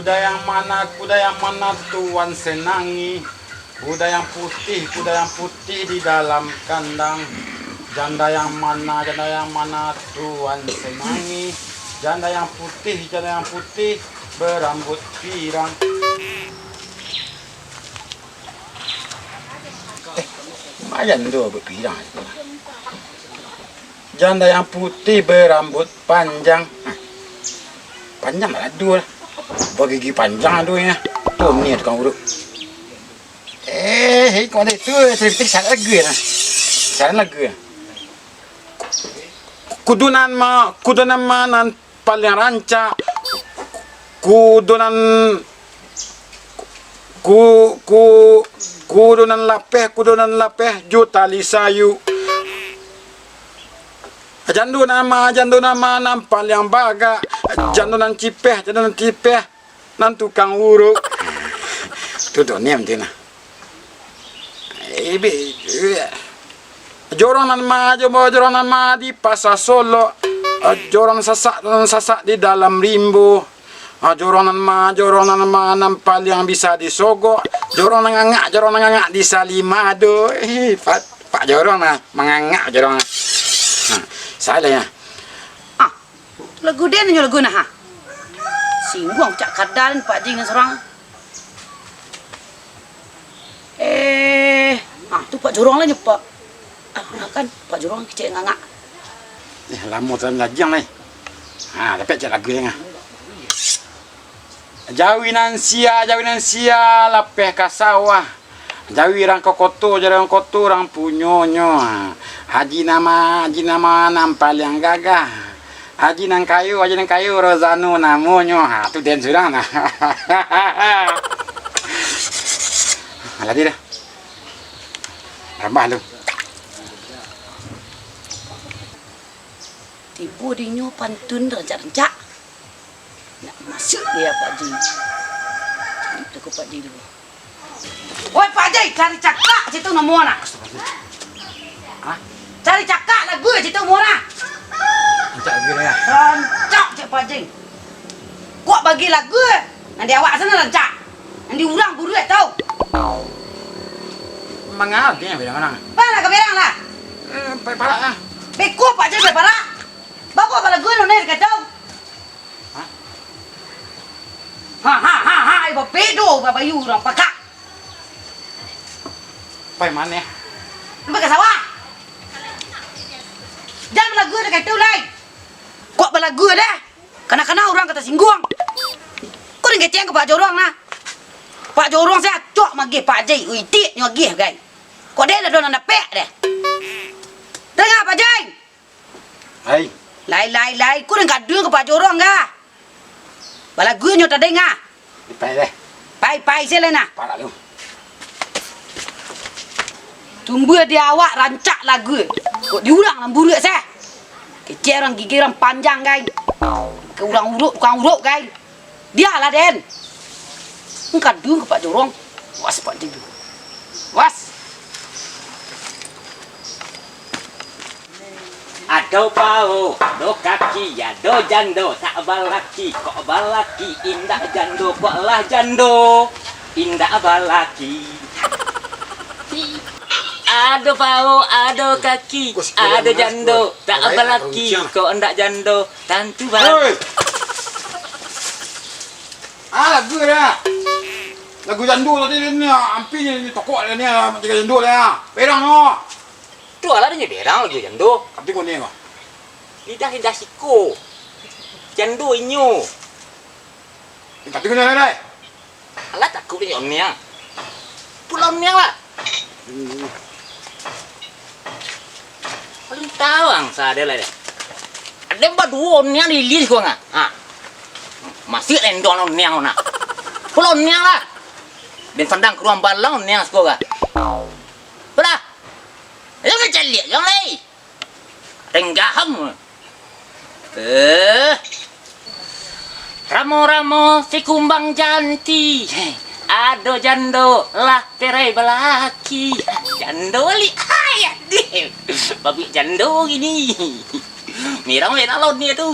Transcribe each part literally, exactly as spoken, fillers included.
Kuda yang mana, kuda yang mana tuan senangi? Kuda yang putih, kuda yang putih di dalam kandang. Janda yang mana, janda yang mana tuan senangi? Janda yang putih, janda yang putih berambut pirang. Eh, lumayan tu rambut pirang. Janda yang putih berambut panjang. Panjang lah dua lah. Bagigi panjang tu ya. Tu ni tukang urut. Eh, hei, kau ada tu, cerita salah lagu ya. Salah lagu ya. Kudu nan ma, kudu nan ma nan paliang rancak. Kudu nan, ku, ku, kudu nan lapeh, kudu nan lapeh, jo tali sayu. Jando nan ma, jando nan ma nan paliang bagak. Jando nan cipeh, jando nan cipeh, nan tukang uruk. Tu tu ni mesti nah. Ibi, jorong nan ma, jo-, jorong nan ma di Pasa Solok. Jorong sasak, nan sasak di dalam rimbo. Ah, jorong nan ma, jorong nan ma nan paliang bisa disogok. Jorong nan ngangak, jorong nan ngangak di Salimado. Eh, Pak, Pak Jorong nah, mangangak jorong nah. Ha, salah ya. Ah, lagu den nyo lagu nah, ha. Singguang cak kadal Pak Jing surang. Eh, ah, tu Pak Jorong lah nyo, Pak. Ah, kan Pak Jorong kecek ngangak. Eh, lamo tan lajiang lai. Ha, dapek cak lagu yang ah. Jawi nan sia, jawi nan sia, lapeh ka sawah. Jawi rang ka koto, jawi rang koto, rang punyonyo. Haji Nama, Haji Nama nan paliang gagah. Haji nan kayo, Haji nan kayo, Rozano namonyo. Ha, tu den surang nah. Alah, dia dah. Rambah lu. Tibo dinyo pantun rancak-rancak. Nak masuak dia Pak Ji. Cari tu ko Pak Ji dulu. Oi, Pak Ji, cari cakak situ namo nak. Hah? Cari cakak lagu situ murah. Rancak lagu dah ya. Rancak cek Pak Ji. Kok bagi lagu nan di awak sana rancak. Nan di urang buruak tau. Mangah dia berang orang. Bang lah ke berang lah. Eh, pai parak lah. Beko Pak Ji pai parak. Bawa balagu nu ni kacau. Hah? Ha, ha, ha, ha, ibo pedo babayu urang pakak. Pai mano? Sampai ka sawah. Jan balagu dah kaitu lai. Kok balagu dah? Kana-kana urang ka tasingguang. Kok den kecek ka Pak Jorong nah. Pak Jorong se acok mageh Pak Jai, ui, itik nyo ageh gai. Kok den ado nan dapek deh. Danga Pak Jai. Hai. Lai, lai, lai, ku den kadun ka Pak Jorong ga. Balagu nyo tadanga. Pai deh. Pai, pai, se lai nah. Parak lu. Tumbuah di awak rancak lagu. Kok di urang nan buruak se. Kecek urang gigi urang panjang gai. Ke urang uruk, tukang uruk gai. Dialah den. Engkadung ka Pak Jorong. Was Pak Jorong. Was. Ado pao, ado kaki, ado jando tak balaki. Kok balaki indak jando, kok lah jando indak balaki. Ado pao, ado kaki, ado jando tak balaki. Kok ndak jando, tantu balaki. Hei! Ah, lagu dah. Lagu jando tadi ni, ampi ni, ni tokok ni, macam jando lah. Berang no. Tu alah dia berang lagu jando. Tapi kau ni mah. Lidah-lidah siko. Jando inyo. Tapi kau ni lah. Alah takut inyo niang. Pulau niang lah. Paling tahu angsa dia lah dia. Ada baduo niang di ilis kau ngah. Ha. Masih lendong niang nah. Pulau niang lah. Den sandang ke ruang balang niang siko ga. Alah. Ayo caliak yang lai. Tenggaham. Eh. Ramo-ramo si kumbang janti. Ado jando lah perai balaki. Jando balik. Hai, adih. Babik jando gini. Mirang merah lawan dia tu.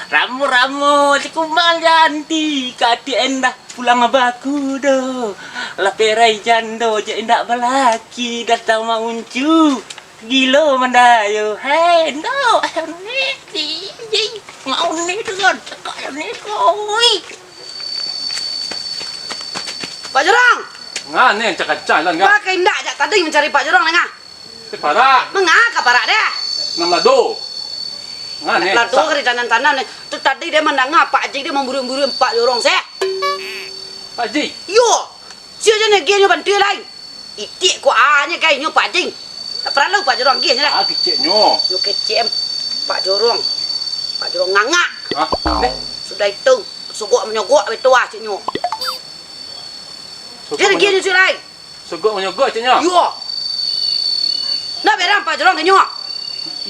Ramo-ramo si kumbang janti, katik endah pulang bakudo. Lah perai jando je indak balaki, datang mauncu, gilo mandayo. Hei, ndo, ni, si, ji, mau ni tu kan, cakak ni, oi. Pak Jorong! Ngah ni, cakak-cakak lah, ngah. Pakai indak jak tadi mancari Pak Jorong, ngah? Parak. Manga ka parak deh? Nan lado. Ngah ni, lado sa- ka di tanam-tanam ni. Tu tadi dia mandanga Pak Haji dia mamburuak-buruak Pak Jorong seh. Pak Haji? Iyo. Sia je nagih nyo bantu lai. Itik ko a nyo gai nyo Pak Haji. Tak paralu Pak Jorong agih nyo lah. Ah, kecek nyo. Nyo kecek Pak Jorong. Pak Jorong ngangak. Hah? Neh? Sudah itu, sogok manyogok betul ah cek nyo. Sogok manyogok. Dia nagih nyo cek lai. Sogok manyogok cek nyo? Iyo. Ndak berang Pak Jorong ka nyo?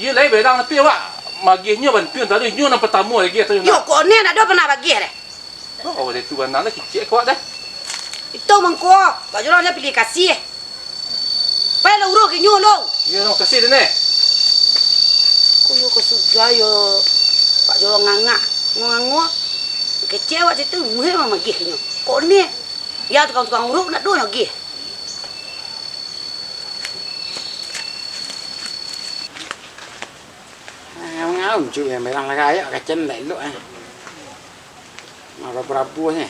Iyo lai berang, tapi awak magihnyo bantuan tadi, nyo nan patamo lagi atau ndak? Iyo, kok ne ndak ado pernah bagih deh. Oh, deh tu bana lah kicik kok deh. Itu mangko, Pak Jorong dia pilih kasih. Pai lah uruh ka nyo lo. Iyo, terima kasih deh, Nek. Kok yo kasudah yo Pak Jorong ngangak, ngangok. Kecek awak situ, muhe mamagih ka nyo. Kok ne? Ya tukang-tukang uruh ndak ado nagih. Ah, mangaun cuk yang merah lah kayak kacen ndak elok eh. Marabu-rabu ni.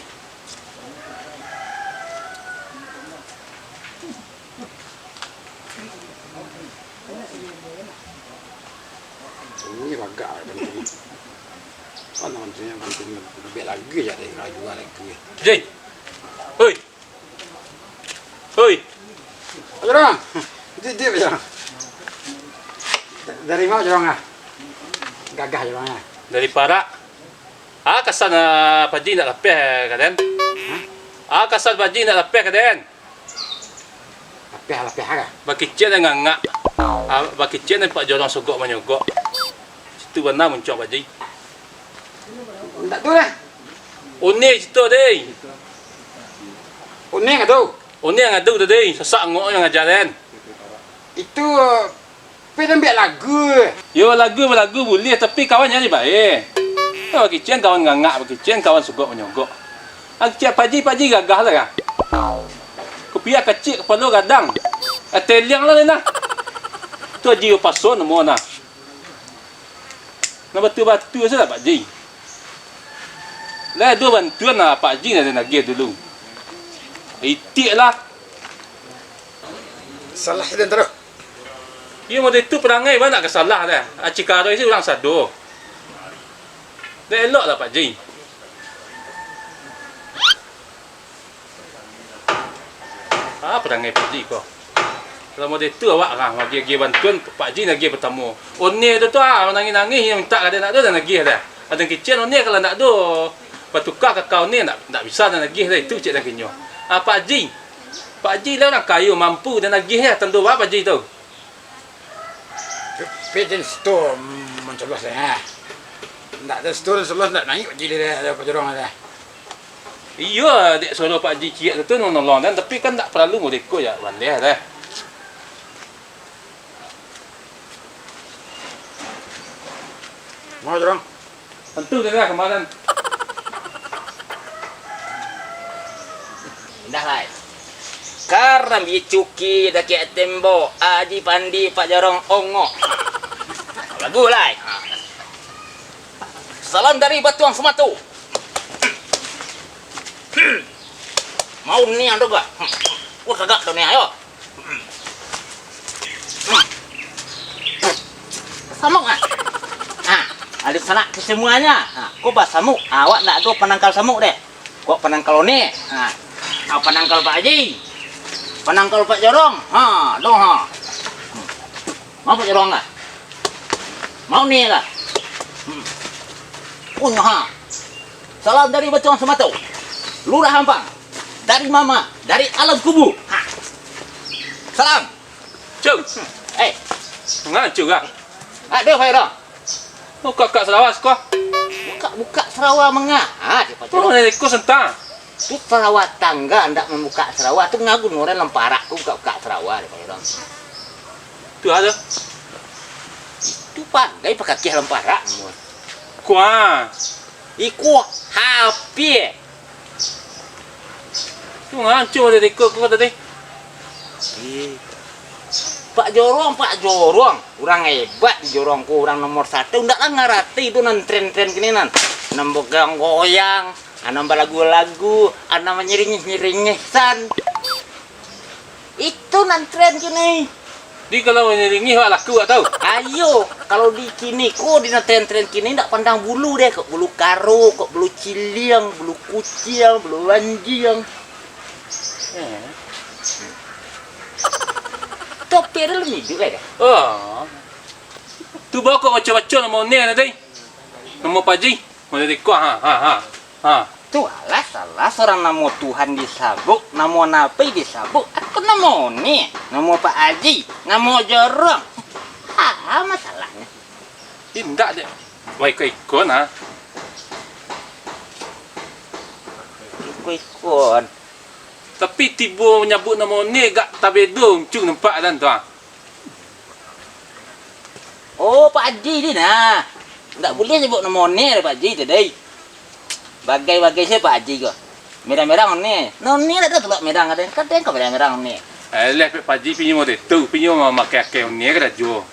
Ini bagak lah bantuan. Kan bantuan bantuan lebih lagi ya dari kalau dua lagi. Jai. Hoi. Hoi. Jorong. Didik Jorong. Dari ma Jorong ah? Gagah Jorong ah. Dari Parak. Ah, kasan, ah, Paji indak lapeh ka den. Hah? Ah, kasan Paji indak lapeh ka den. Lapeh, lapeh ah. Bakicik den ngangak. Ah, bakicik den Pak Jorong sogok manyogok. Situ bana muncuang Paji. Indak tu lah. Unik situ deh. Unik tu. Unik adu tu deh. Sasak angok yang ngaja den. Itu Pai den buek lagu. Yo, lagu balagu buliah, tapi kawan nyari bae. Yo, bakicik kawan ngangak, bakicik kawan sogok manyogok. Ah, kicik Paji, Paji gagah lah kah? Kupiah kacik, kapalo gadang. Ah, teliang lah ni nah. Tu Haji Paso namo nah. Nah, batua-batua sajo lah Pak Ji. Lah, duo bantuan lah Pak Ji nan nagih dulu. Itik lah. Salah den taruih. Iyo, model tu parangai, baa nak ka salah dah. Aci karoi si urang sado. Dak elok lah, Pak Ji. Ah, parangai Pak Ji ko. Kalau model tu awak lah, magi-agi bantuan, Pak Ji nagih patamo. One tu tu, ah, nangih-nangih, yang mintak ka den nak tu, dah nagih dah. Ado kicik one, kalau nak tu, batuka kaka one, nak, nak bisa dah nagih dah, itu cek dah kinyo. Ah, Pak Ji. Pak Ji lah urang kayo, mampu, dah nagih ya, tando ba Pak Ji tu. Pi-, pi den situ manculos deh, ha. Ndak ado situ, den culos ndak naik Pak Ji deh, ado Pak Jorong deh. Iyo, dek suaro Pak Ji ciek tu, tu nolong den, tapi kan ndak paralu muriko ya, bandeh deh. Mau, Jorong? Tantu dek lah kamarin. Indah lai. Karam icuki dakek tembok, Aji Pandi Pak Jorong ongok. Lagu lai. Salam dari Batuang Sumatu. Mau ni ando gak? Wah, kagak tu ni, ayo. Samuk ah. Ah, adik sanak kesemuanya. Ah, ko basamuk. Ah, awak ndak ado panangkal samuk deh. Ko panangkal one. Ah, ah, panangkal Pak Haji. Panangkal Pak Jorong. Ha, doh ha. Mau Pak Jorong lah. Mau ni lah. Hmm. Oh, ha. Salam dari Batuang Sumatu. Lurah Ampang. Dari Mama, dari Alam Kubu. Ha. Salam. Cuk. Eh. Ngacu kah? Aduh, Khairul. Buka-buka sarawa siko. Buka-buka sarawa manga. Ha, dia pacaran. Oh, dari ku sentang. Tu sarawa tangga, ndak mambuka sarawa. Tu ngagun orang lamparak tu buka-buka sarawa, dia pacaran. Tu ada. Tu pandai pakakih lamparak. Kuah. Iko H P. Tu ngancung dari iko ko tadi. Eh, Pak Jorong, Pak Jorong. Urang hebat di Jorong ko, urang nomor satu. Ndak lah ngarati tu nan tren-tren kini nan. Nan bagoyang-goyang, nan balagu-lagu, nan manyiringih-nyiringih san. Itu nan tren kini. Di kalau manyiringih wak laku wak tahu. Ayo, kalau di kini ko, di nan tren-tren kini ndak pandang bulu deh, kok bulu karo, kok bulu ciliang, bulu kuciang, bulu anjiang. Eh. Topi ada lagi hidup lah dah. Oh. Tu bawa kok baco-baco nama Onia tadi. Nama Pak Haji. Mana di kuah, ha, ha, ha, ha. Tu alah salah surang namo Tuhan disabuik, namo Nabi disabuik, atau namo Onia, namo Pak Haji, namo Jorong. Ha, masalahnyo. Indak dek. Wah, iko-iko nah. Iko-iko. Tapi tibo nyabuk namo Onia gak tabedo uncung nampak dan tu ah. Oh, Pak Haji ni nah. Ndak buliah nyabuk namo Onia dek Pak Haji tu, deh. Bagai-bagai sajo Pak Haji ko. Merang-merang Onia. Nah, Onia ndak ado tulak merang kadang. Kadang ko merang-merang Onia. Alah, Pak Haji pinyo mode tu, pinyo mamakai akai Onia karajo.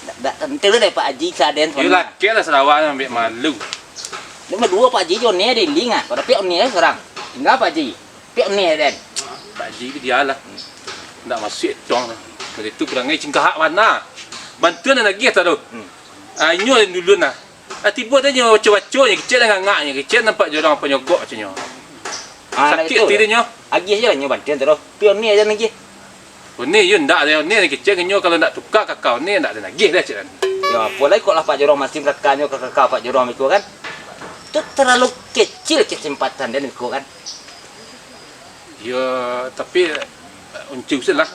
Ndak, ndak tantu deh Pak Haji saden. Yo, lakek lah Sarawak ambek malu. Nomor duo Pak Haji jo Onia di lingah. Pada pihak Onia surang. Tingga Pak Haji. Piak Onia den. Pak Haji tu dia lah. Ndak masuak etong lah. Dari tu perangai cingkahak bana. Bantuan nan agiah tu. Hmm. Ah, inyo den duluan lah. Ah, tibo tadi nyo baco-baco, nyo kecek lah ngangak, nyo kecek nampak jorong apa nyogok, caknyo. Ah, sakik tu. Ati nyo. Agiah je lah nyo bantuan tu. Piak Onia den agiah. Onia, yo ndak ado Onia, kecek nyo kalau ndak tuka kaka Onia, ndak ado agiah dah, cek den. Yo, apo lai kok lah Pak Jorong Masin kakanyo ka kaka Pak Jorong beko kan. Tu terlalu kecil kesempatan den beko kan. Yo, tapi, eh, uncu se lah.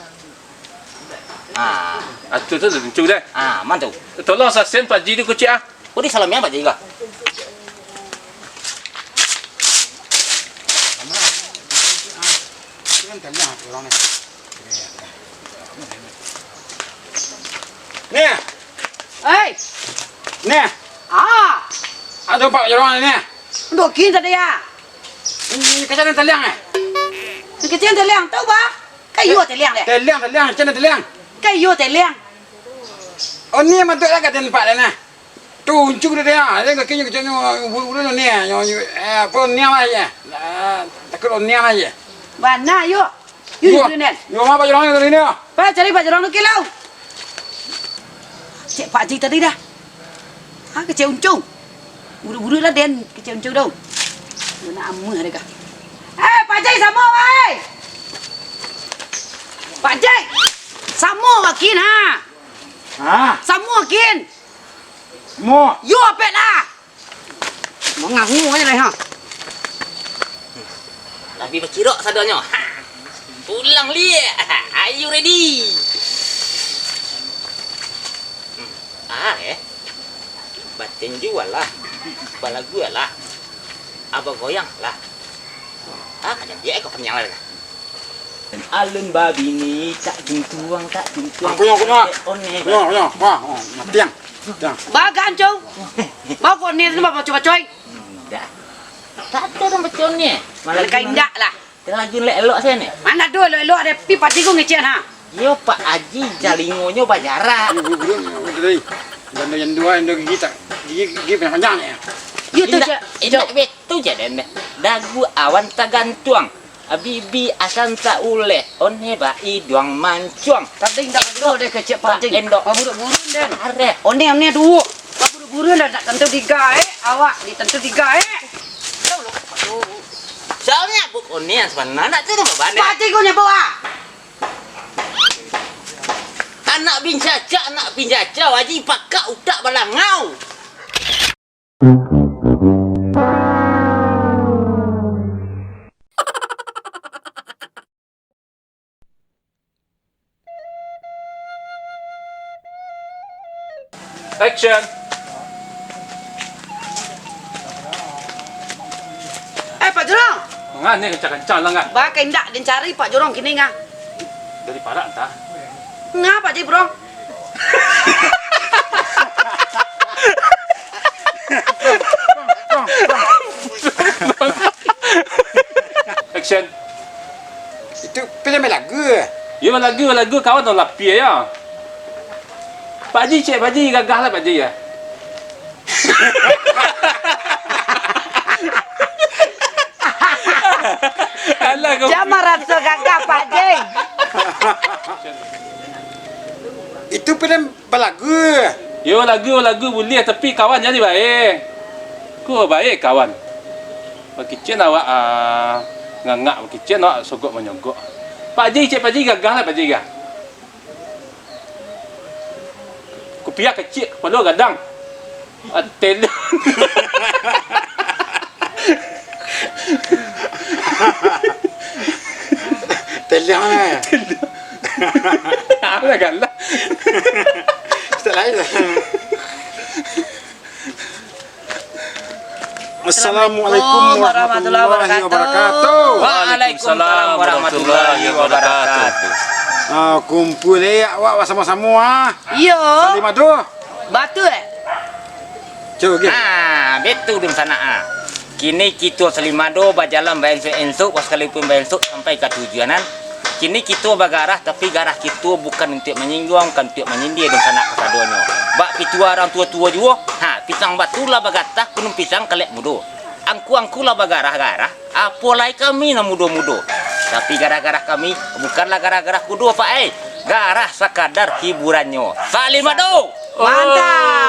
Ah. Atu tu uncu deh. Ah, aman tu. Tolong sasen Pak Haji tu kucek ah. Ko di salamiang Pak Haji ko. Nih. Hei. Nih. Ah. Ado Pak Jorong ni. Untuak kin tadi ya. Hmm, kacang taliang eh. Kacang taliang tu bah. Kayu taliang deh. Taliang, taliang, kacang taliang. Kayu taliang. Oh, ni bantuak lah kat tempat dah nah. Tu uncu dia, dia kakinyo keceknyo bulu-bulu ni, nyo, nyo, eh, apa ni apa ya? Ah, takut ni apa ya? Bana yo. Yo, yo, yo, yo, yo, yo, Pak Jorong tadi ni. Pak, cari Pak Jorong tu kilau. Cek Pak Haji tadi dah. Ha, kecek uncung. Buru-buru lah den, kecek uncung tu. Yo nak amuah deh kah. Eh, Pak Haji samo wai. Pak Haji. Samo wakin ha. Ha? Samo wakin. Mo. Yo, apek lah. Mangangu aja lah, ha. Tapi bacirok sadonyo. Ha. Pulang liak. Are you ready? Hmm. Ah, eh. Batinju alah. Balagu alah. Abah goyang alah. Ah, kacang dia kau kenyang lah. Alun babini, tak tuntuang, tak tuntuang. Aku yang kena. Onek. Aku yang, aku yang. Wah, oh, matiang. Matiang. Bagan, Cung. Bau kau ni, sini baca-baca. Indak. Tak ada orang baca ni. Malah indak lah. Tengah lagi elok-elok saya ni. Mana ada elok-elok, ada pi pati kau ngecek, ha? Yo, Pak Haji, jalingonyo bajarak. Ini buru-buru, ini tadi. Jando-jando, jando gigi tak, gigi, gigi panjang-panjang ni. Yo, tu je. Indak, indak bet. Tu je den deh. Dagu awan tagantuang. Abibi asan tauleh. One ba iduang mancuang. Tadi indak betul deh kecek pancing. Endok. Paburu-buru den. Areh. One, one duo. Paburu-buru lah nak tentu digaek. Awak di tentu digaek. Soalnya buk one yang sebenarnya nak tu nama bandar. Pati kau nyebut ah. Anak bin caca, anak bin caca, wajib pakak utak balangau. Action. Eh, Pak Jurang! Manga ni kancang-kancang lah, ngah? Ba, ka indak den cari Pak Jurang kini, ngah? Dari parak, antah. Ngah, Pak Ji, Bro? Action. Itu filem balagu. Yo, balagu, balagu, kawan, tau lapia yo. Pak Haji, cek Pak Haji, gagah lah Pak Haji yo. Alah, kau. Jan maraso gagah, Pak Haji. Itu filem balagu. Yo, lagu, lagu buliah, tapi kawan jadi bae. Ko bae kawan. Bakicen awak, ah, ngangak, bakicen awak sogok manyogok. Pak Haji, cek Pak Haji gagah lah Pak Haji gah. Kupiah kecik, kapalo gadang. Atelah. Teliang lah. Alah, galak. Ustaz lain lah. Assalamualaikum warahmatullahi wabarakatuh. Waalaikumsalam warahmatullahi wabarakatuh. Ah, kumpul eh awak basamo-samo ah. Iyo. Salimado. Batua eh? Cubo, Gil. Ah, betul dunsanak ah. Kini kito salimado bajalan baensok-ensok, sakalipun baensok sampai ka tujuanan. Kini kito bagarah, tapi garah kito bukan untuak manyingguang, bukan untuak manyindia dunsanak kasadonyo. Bak pituah urang tuo-tuo juo, ha, pisang batu lah bagatah, kunun pisang kalek mudo. Angku-angku lah bagarah-garah, apo lai kami nan mudo-mudo. Tapi garah-garah kami bukanlah garah-garah kudo, Pak, eh. Garah sakadar hiburannyo. Salimado! Mantap!